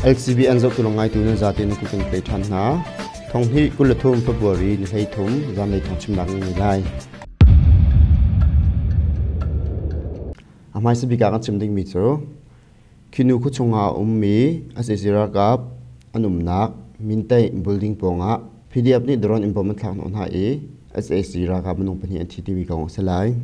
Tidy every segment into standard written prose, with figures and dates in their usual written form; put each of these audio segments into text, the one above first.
LCBN zohtu le ngaitu nan zate nan kut kan tlai ṭhan hna. Thong hi 23 February ni 13 zanlei thong chimnak nan ngei lai. A hmaisa bik ah kan chim dingmi cu Khinu khua chungah a ummi SAC ralkap an umnak Mintaih building pawngah PDF nih drone in bom an thlak hnawh hna i SAC ralkap minung pahnih an thi timi kong a si lai.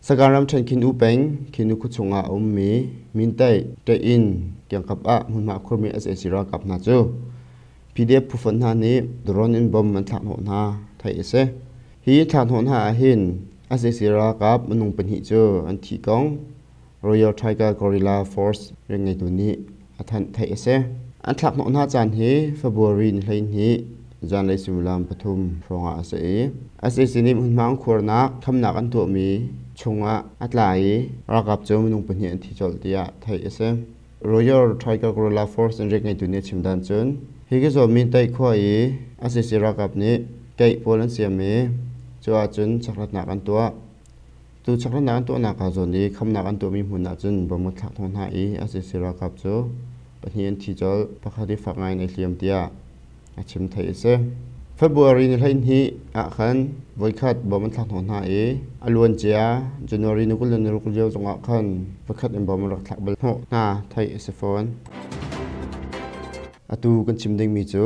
Sagaing ramṭhen Khin-U peng, Khin-U khuachung ah a ummi Mintaih, Ṭeih-inn kiangkap ah hmunhma a khurmi sac ralkap hna cu PDF phufonh hna nih drone in bomb an thlak hnawh hna theih a si. Hi thlak hnawh hna ahhin sac ralkap minung pahnih cu an thih kong Royal Tiger Guerrilla Force rianngeitu nih a thanh theih a si. An thlak hnawh hna caan hi February ni 12 zanlei suimilam 3 hrawngah a si i sac nih hmunhma an khuarnak khamnak an tuahmi chungah a tla i ralkap cu minung pahnih an thi colh tiah theih a si. Royal Tiger Guerrilla Force in rianngeitu nih a chim dan cun hi ka zawmi Taih khua i sac ralkap nih keih pawl an siam i cu ahcun chaklatnak an tuah. Cu chaklatnak an tuahnak ah zawn i khamnak an tuahmi hmun ah cun bom an thlak hnawh hna i sac ralkap cu pahnih an thi colh, pakhat hi fak ngai in ai hliam tiah a chim theih a si. February ni 12 ah khan voikhat bom an thlak hnawh hna i a luancia January ni 26 lio zongah khan voikhat in bom an rak thlak bal hnawh hna theih a si fawn. Atu kan chim dingmi cu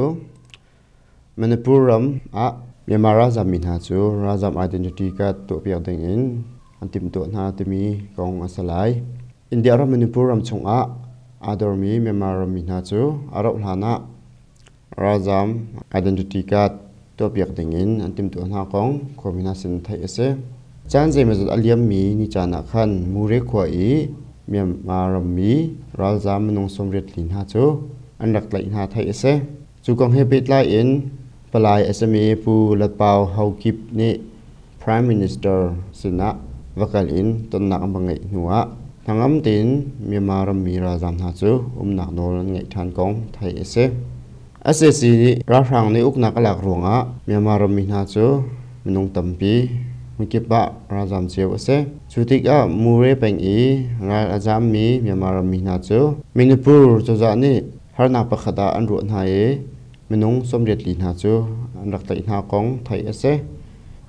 Manipur ram ah Myanmar ralzam mi hna cu ralzam identity card tuahpiak ding in an timhtuah hna timi kong a si lai. India ram Manipur ram chungah aa dormi Myanmar rammi hna cu a rauh hlan ah ralzam identity card tuahpiak ding in an timhtuah hna kong khuami hna sin theih a si. Caan zeimawzat a liammi ni caan ah khan Mure khua i Myanmar rammi ralzam minung 84 hna cu an rak tlaih hna theih a si. Cu kong he pehtlai in Palai SMA Pu Latpau Haokip nih Prime Minister sinah va kal in tonnak an va ngeih hnuah hnangam tein Myanmar rammi ralzaam hna cu umnak nawl an ngeih ṭhan kong theih a si. SAC nih ralhrang nih uknak a lak ruangah Myanmar rammi hna cu minung tampi hmunkip ah ralzaam cio a si. Cu tikah Mure peng i ral a zaammi Myanmar rammi hna cu Manipur cozah nih Harnak pakhat ah an ruah hna i minung 84 hna cu an rak tlaih hna kong theih a si.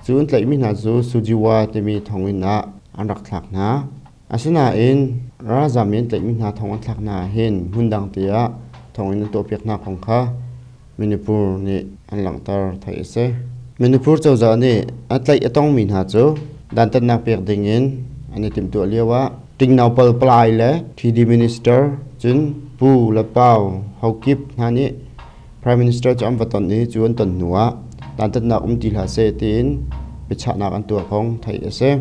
Cu an tlaihmi hna cu Sujiwa timi thonginn ah an rak thlak hna. Asinain ralzam in tlaihmi hna thong an thlak hna ahhin hmundang te ah thonginn an tuahpiak hna kong kha Manipur nih an langhter theih a si. Manipur cozah nih a tlaih a tongmi hna cu dantatnak pek dingin an i timhtuah lioah Tingnaupal palai le TD Minister cun Pu le Pau Hokip hna nih Prime Minister cu an va ton i cu an ton hnuah dantatnak um ti hlah seh tiin biachahnak an tuah kong theih a si.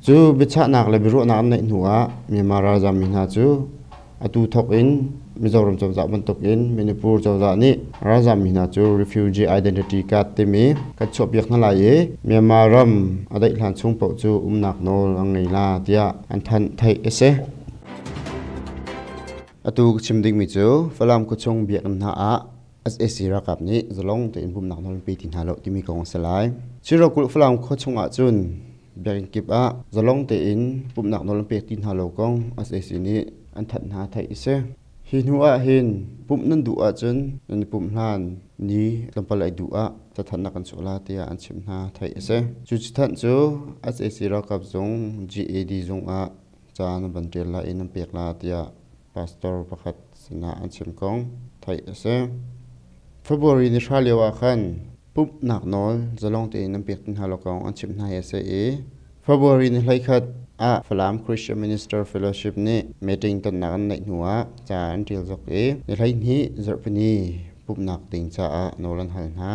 Cu biachahnak le biaruahnak an neih hnuah Myanmar ralzam mi hna cu Atu thawk in Mizoram cozah bantukin Manipur cozah nih ralzammi hna cu Refugee Identity Card timi kan chuahpiak hna lai i Myanmar ram a daih hlan chung paoh cu umnak nawl an ngei la tiah an thanh theih a si. Atu ka chim dingmi cu Falam khuachung biakinn hna ah sac ralkap nih zalong tein bawmhnak nawl an pe ti hna lo timi kong a si lai. Chin ramkulh Falam khuachung ahcun biakinn kip ah zalong tein pumhnak nawl an pek ti hna lo kong sac nih an thanh hna theih a si. Hi hnu ah hin pumh nan duh ahcun nan i pumh hlan ni tlawmpal ei duh ah cathanhnak kan chuah la tiah an chimh hna theih a si. Cu cathanh cu sac ralkap zung GAD zung ah ca nan van ṭial la i nan pek la tiah pastor pakhat sinah an chim kong theih a si. February ni hra lio ah khan pumhnak nawl zalong tein an pek ti hna lo kong an chimh hna hi a si i February ni 11 ah Falam Christian Minister Fellowship nih meeting tonnak an neih hnu ah ca an ṭial zok i ni 12 zarhpini pumhnak ding caah nawl an hal hna.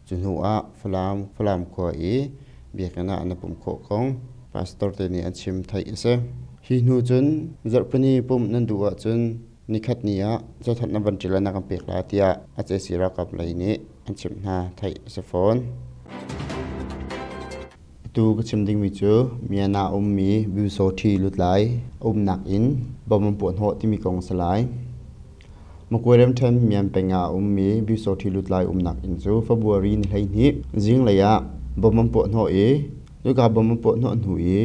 Cu hnu ah Falam Falam khua i biakinn ah an i pumh khawh kong pastor te nih an chim theih a si. Hi hnu cun zarhpini pumh nan duh ahcun nikhat ni ah cathanh na van ṭil ah na kan pek la tiah a cesi ralkap lei nih an chimh hna theih a si fawn. Atu ka chim dingmi cu Myanmar ummi Byusawṭhi lutlai a umnak inn bom an puah hnawh timi kong a si lai. Makwe ramṭhen Myan peng ah a ummi Byusawṭhi lutlai umnak inn cu February ni 12 zinglei ah bom an puah hnawh i cuka bom an puah hnawh hnu i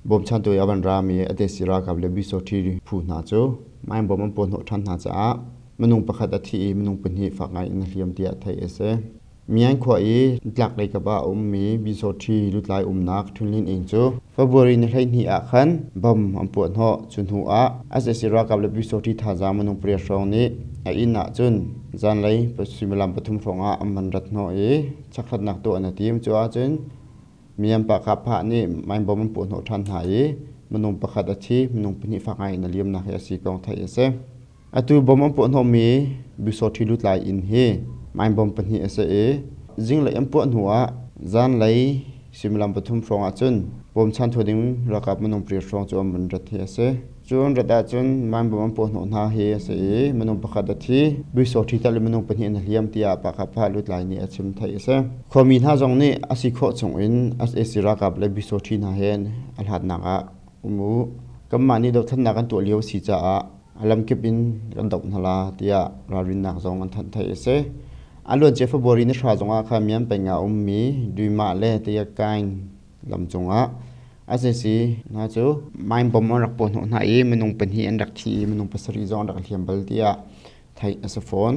Bawmchantu i a van rami Atesi ralkap le Bisothi phu hna cu mainbawm an puahhnawh ṭhan hna caah minung pakhat a thi i minung pahnih fak ngai in a hliam tiah theih a si. Myaing khua i tlaklei kap ah a ummi Bisothi lutlai umnak Thunlin inn cu February ni 12 ah khan bom an puahhnawh. Cu hnu ah sac ralkap le Bisothi thazaang minung pariat hrawng nih a inn ah cun zanlei suimilam pathum hrawng ah an van rat hnawh i chekhlatnak tuah an i tim. Cu ahcun Miampa Kapha nih mainbom an puahhnawh ṭhan hna i minung pakhat a thi, minung pahnih fak ngai in a liamnak hi a si kong theih a si. Atu bom an puahhnawhmi Bisawṭhi lutlai inn hi mainbom pahnih a si i zinglei an puah hnu ah zanlei suimilam pathum hrawng ahcun bawmchan thaw ding ralkap minung pariat hrawng cu an vun rat hi a si. Cun rat ahcun mainbom an puahhnawh hna hi a si i minung pakhat a thi. Buisawṭhi tal in minung pahnih an i hliam tiah Pakapha lutlai nih a chim theih a si. Khuami hna zong nih a si khawh chungin sac ralkap le buisawṭhi hna he a hlatnak ah um u. Kanmah nih dothlennak kan tuah lio a si caah a lamkip in kan doh hna la tiah ralrinnak zong an thanh theih a si. A luancia February ni hra zongah khan Mian peng ah a ummi Duimah le Tayakain lam cungah sac hna cu mine bomb an rak puahhnawh hna i minung pahnih an rak thi i minung pasarih zong an rak hliam bal tiah theih a si fawn.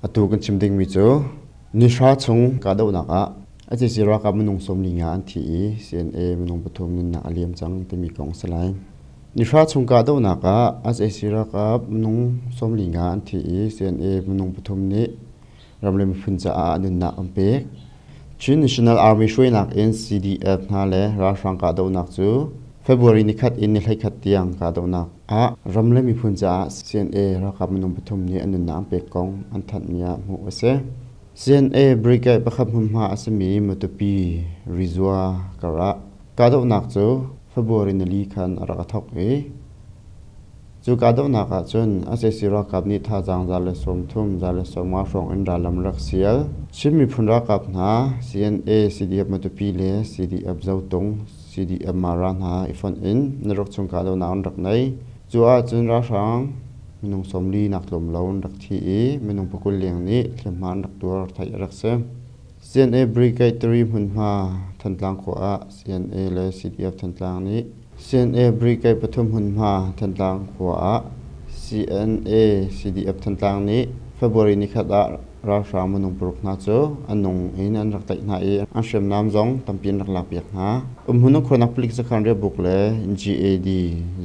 Atu kan chim dingmi cu nihra chung kahdohnak ah sac ralkap minung 45 an thi i CNA minung pathum nunnak a liam cang timi kong a si lai. Nihra chung kahdohnak ah sac ralkap minung 45 an thi i CNA minung pathum nih ram le miphun caah nunnak an pek. Chin National Army hruainak in CDF hna le ralhrang kahdohnak cu February nikhat in ni 11 tiang kahdohnak ah ram le miphun caah CNA ralkap minung pathum nih an nunnak an pek kong an thanhmi ah hmuh a si. CNA brigade pakhat hmunhma a simi Matupi Rizua kar ah kahdohnak cu February nili khan a rak thawk i Cu kahdohnak ah cun sac ralkap nih thazaang 130, 150 hrawng in rallam rak sial. Chin miphun ralkap hna CNA, CDF Matupi le CDF Zotung, CDF Mara hna i fonh in naruk chung kahdohnak an rak nei. Cu ahcun ralhrang minung 40 nak tlawm lo an rak thi i minung pakul leng nih hliamhma an rak tuar theih a rak si. CNA Brigade 3 hmunhma Thantlang khua ah CNA le CDF Thantlang nih CNA Brigade pathum hmunhma Thantlang khua ah CNA CDF Thantlang nih February nikhat ah ralhrang minung paruk hna cu an nung in an rak tlaih hna i an hriamnam zong tampi an rak lakpiak hna. Umhmun khuanak palik sakhan riahbuk le GAD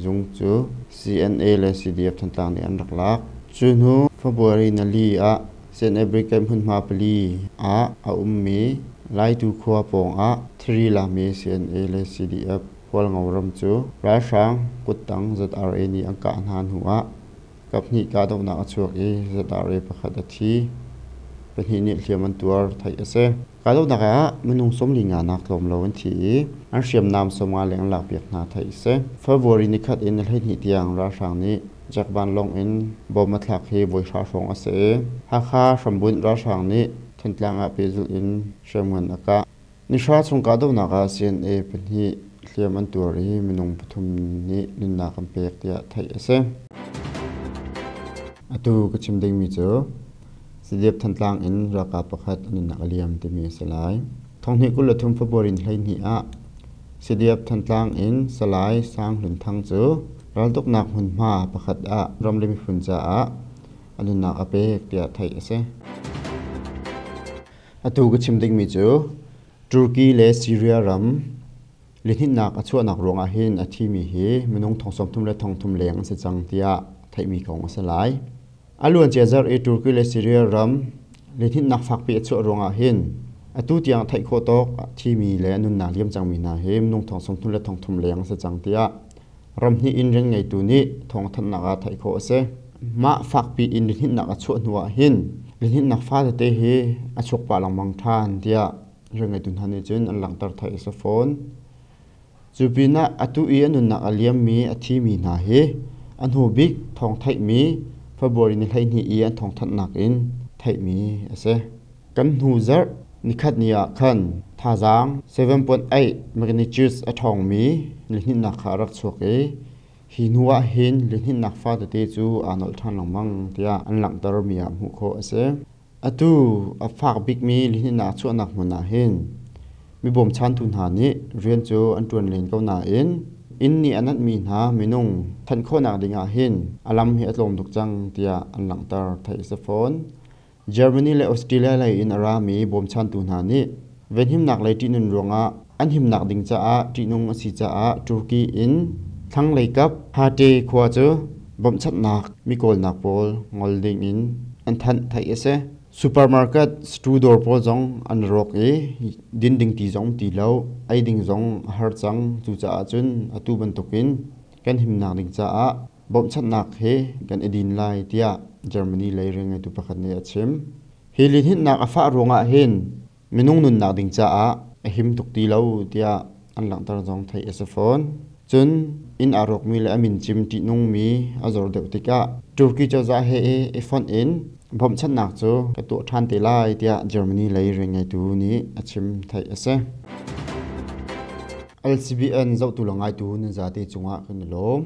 zung cu CNA le CDF Thantlang nih an rak lak. Cu hnu February nali ah CNA Brigade hmunhma pali ah a ummi Laitu khua pawng ah thiri lami CNA le CDF Hualngo ram cu ralhrang kuttang ZRA nih an kah hna hnu ah kaphnih kahdohnak a chuak i ZRA pakhat a thi. Pahnih nih hliam an tuar theih a si. Kahdohnak ah minung 45 nak tlawm lo an thi i an hriamnam 50 leng an lakpiak hna theih a si. February nikhat in ni 12 tiang ralhrang nih Jack vanlawng in bom a thlak hi voi hra hrawng a si i Hakha hrambunh ralhrang nih Thantlang ah pehzulh in hriamngan a kah. Nihra chung kahdohnak ah CNA pahnih hliam an tuar i minung pathum nih nunnak an pek tiah theih a si. Atu ka chim dingmi cu CDF Thantlang in ralkap pakhat a nunnak a liam timi a si lai. Thonghnih 23 February 12 ah CDF Thantlang in Salai Sang Hlun Thang cu raltuknak hmunhma pakhat ah ram le miphun caah a nunnak a pek tiah theih a si. Atu ka chim dingmi cu Turkey le Syria ram lihninhnak a chuahnak ruangah hin a thimi hi minung thong sawmthum le thong thum leng an si cang tiah theihmi kong a si lai. A luancia zarh i Turkey le Syria ram lihninhnak fakpi a chuah ruangah hin atu tiang theih khawh tawk a thimi le a nunnak liam cangmi hna hi minung thong sawmthum le thong thum leng an si cang tiah ram hnih in rian ngeitu nih thawngthanhnak ah theih khawh a si. Mah fakpi in lihninhnak a chuah hnu ah hin lihninhnak fa tete hi a chuak pah lengmang ṭhan tiah rian ngeitu hna nih cun an langhter theih a si fawn. Cu pinah atu i a nunnak a liammi a thimi hna hi a hnu bik thawng theihmi February ni 12 i an thawngthanhnak in theihmi a si. Kan hnu zarh nikhat ni ah khan thazaang 7.8 magnitude a ṭhawngmi lihninhnak kha a rak chuak i hi hnu ah hin lihninhnak fa tete cu aa nolh ṭhan lengmang tiah an langhtermi ah hmuh khawh a si. Atu a fak bikmi lihninhnak chuahnak hmun ah hin Mi bawmchantu hna nih rian cu an ṭuan len ko nain inn nih a nanhmi hna minung thanh khawhnak ding ah hin a lam hi a tlawm tuk cang tiah an langhter theih a si fawn. Germany le Australia lei in a rami bawmchantu hna nih venhimnak lei ṭihnun ruangah an himnak ding caah ṭihnung a si caah Turkey in thlanglei kap Hatay khua cu bawmhchanhnak mi kawlnak pawl ngol ding in an thanh theih a si. Supermarket stu dawr pawl zong an rawk i din ding ti zong ti lo, ei ding zong a har cang. Cucaah cun atu bantukin kan himnak ding caah bawmhchanhnak he kan i din lai tiah Germany lei rianngeitu pakhat nih a chim. Hi lihninhnak a fah ruangah hin minung nunnak ding caah a him tuk ti lo tiah an langhter zong theih a si fawn. Cun inn aa rawkmi le a min cim ṭihnungmi a zor deuh tikah Turkey cozah he i fonh in bawmhchanhnak cu ka tuah ṭhan te lai tiah Germany lei rianngeitu nih a chim theih a si. LCBN zohtu le ngaitu nan zate cungah kan i lawm.